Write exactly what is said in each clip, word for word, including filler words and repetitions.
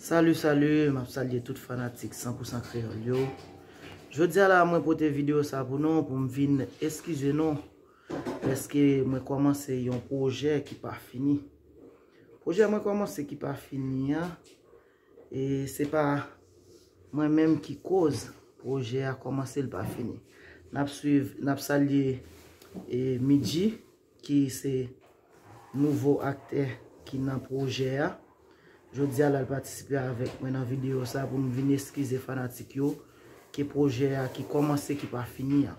Salut, salut, m ap salye tout fanatik san pou san kreyòl yo. Jodi a la, mwen pote videyo sa pou nou, pou m vin eskize nou, paske mwen kòmanse yon pwojè ki pa fini. Pwojè mwen kòmanse ki pa fini an, e se pa mwen menm ki koz pwojè a kòmanse, l pa fini. N ap swiv, n ap salye e Midji, ki se nouvo aktè ki nan pwojè a. Jodi a, l al patisipe avèk mwen nan videyo sa pou m vin eskize fanatik yo ke pwojè a ki kòmanse, ki pa fini an.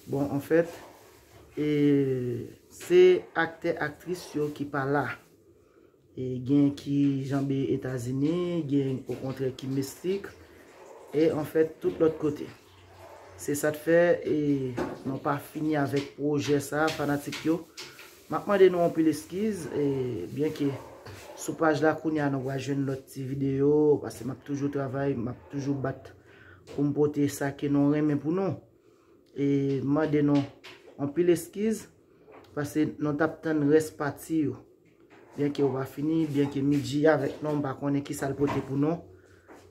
Bon, anfèt, e, se aktè, aktris yo ki pa la. E gen ki janbe Etazini, gen okontrè ki Meksik, e anfèt tout lòt kote. Se sa k fè e nou pa fini avèk pwojè sa, fanatik yo. M ap mande nou anpil eskiz, e byenke sou paj la kounye a nou pral jwenn lòt ti videyo, paske m ap toujou travay, m ap toujou bat pou m pote sa ke nou renmen pou nou. E mande nou anpil eskiz, paske nou t ap tann rès pati yo. Byenke yo pa fini, byenke Midji avèk nou, m pa konnen kisa l pote pou nou.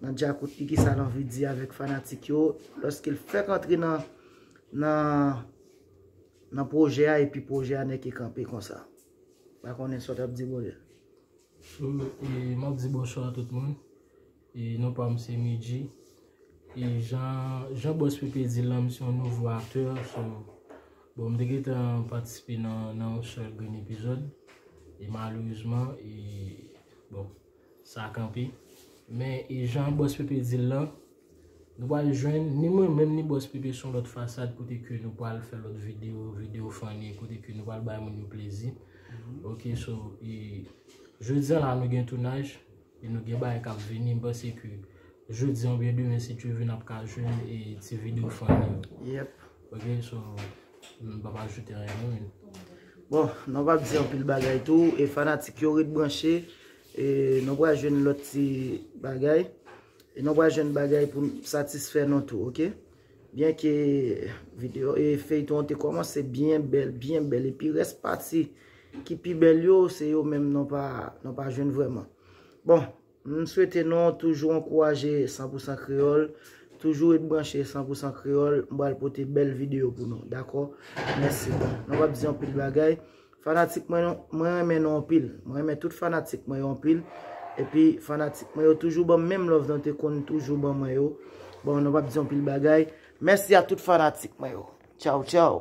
Nan djakout li, kisa l anvi di avèk fanatik yo. Lòske l fèk antre nan, nan, nan pwojè a, epi pwojè a nèke kanpe konsa. Pa konnen sa w t ap di, Bondye. So, e, m ap di bonswa a tout moun. E, non pa m se Midji. E jan, jan Bòs Pepe di l lan, m se yon nouvo aktè. So, bon, m te gentan patisipe nan, nan yon sèl grenn epizòd. E malerezman, e, bon, sa kanpe. Men, e jan Bòs Pepe di l lan, nou pral jwenn, ni mwen menm, ni Bòs Pepe, se yon lòt fasad kote ke nou pral fè lòt videyo, videyo funny, kote ke nou pral bay moun yo plezi. Ok, so, e, jodi a la, nou gen tounaj, e nou gen bagay k ap vini. M panse ke jodi a oubyen demen, si Dye vle, n ap ka jwenn e ti videyo funny yo. Yep. Ok, so, m p ap ajoute anyen, non, men. Bon, nou p ap di anpil bagay tou, e fanatik yo ret branche, e nou pral jwenn lòt ti bagay, e nou pral jwenn bagay pou satisfè nou tou, ok? Byenke videyo, e feyton an te kòmanse byen bèl, byen bèl, epi rès pati ki pi bèl yo, se yo menm nou pa, nou pa jwenn vrèman. Bon, m swete nou toujou ankouraje san pou san kreyòl, toujou ret branche san pou san kreyòl, m pral pote bèl videyo pou nou, dakò? Mèsi. Nou p ap di anpil bagay. Fanatik mwen, mwen renmen nou anpil. Mwen renmen tout fanatik mwen yo anpil. Epi fanatik mwen yo toujou ban m menm love nou te konn toujou ban mwen yo. Bon, nou p ap di anpil bagay. Mèsi a tout fanatik mwen yo. Tchaw, tchaw.